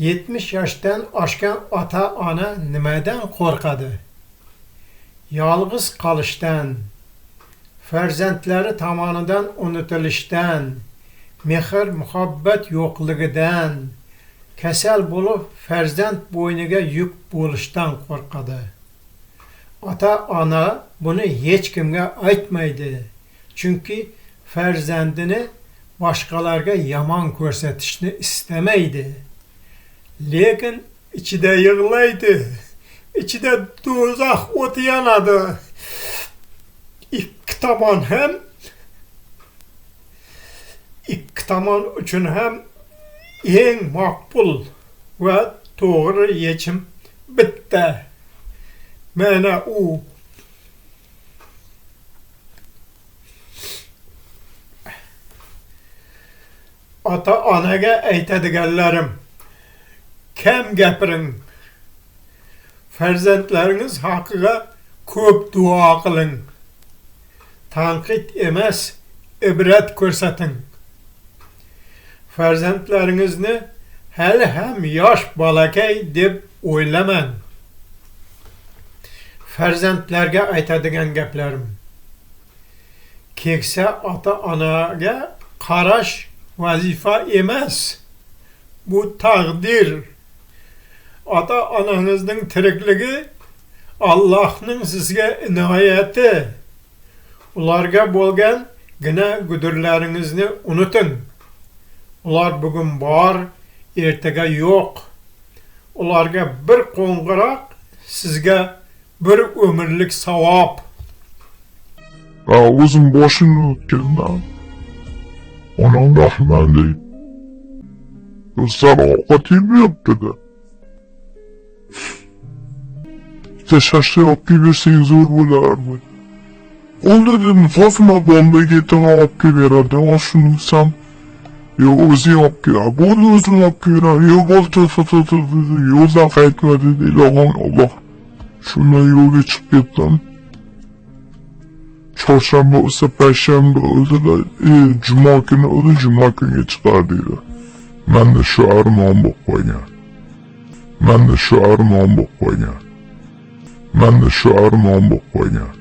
70 yoshdan oshgan ota-ona nimadan qo'rqadi? Yolg'iz qolishdan, farzandlari tomonidan unutilishdan, mehr-muhabbat yo'qligidan, kasal bo'lib farzand bo'yniga yuk bo'lishdan qo'rqadi. Ota-ona buni hech kimga aytmaydi, chunki farzandini boshqalarga yomon ko'rsatishni istamaydi. Lekin ichida yig'laydi, ichida do'zax o'ti yonadi. Ikki tomon ham, ikki tomon uchun ham eng maqbul va to'g'ri yechim bitta. Mana u. Ota-onaga aytadiganlarim: kam gapiring, farzandlaringiz haqiga ko'p duo qiling, tanqid emas, ibrat ko'rsating. Farzandlaringizni hali ham yosh bolakay deb o'ylamang. Farzandlarga aytadigan gaplarim: keksa ota-onaga qarash vazifa emas, bu taqdir. Ota-onangizning tirikligi Allohning sizga inoyati. Ularga bo'lgan gina gudurlaringizni unuting. Ular bugun bor, ertaga yo'q. Ularga bir qo'ng'iroq sizga bir umrlik savob. O'zim boshimdan o'tganman. Onam rahmatli. Do'stlar ovqat yemayapti-da. Bitta shashlik olib kelib bersang zo'r bo'lardi. Bo'ldi dedim, Fotima bombaga ketaman, olib kelib beradi. Shuni desam, yo'q, o'zing olib kel. Bo'ldi, o'zim olib kelib beraman. Yo'q, bo'ldi, yo'ldan qaytma dedi. Ilohim Alloh. Shundan yo'lga chiqib ketdim. Chorshanba o'lsa, payshanba o'ldilar. Juma kuni o'ldi, juma kunga chiqar deydi. Menda shu armon bo'lib qolgan. Menda shu armon bo'lib qolgan. Menda shu armon bo'lib qolgan.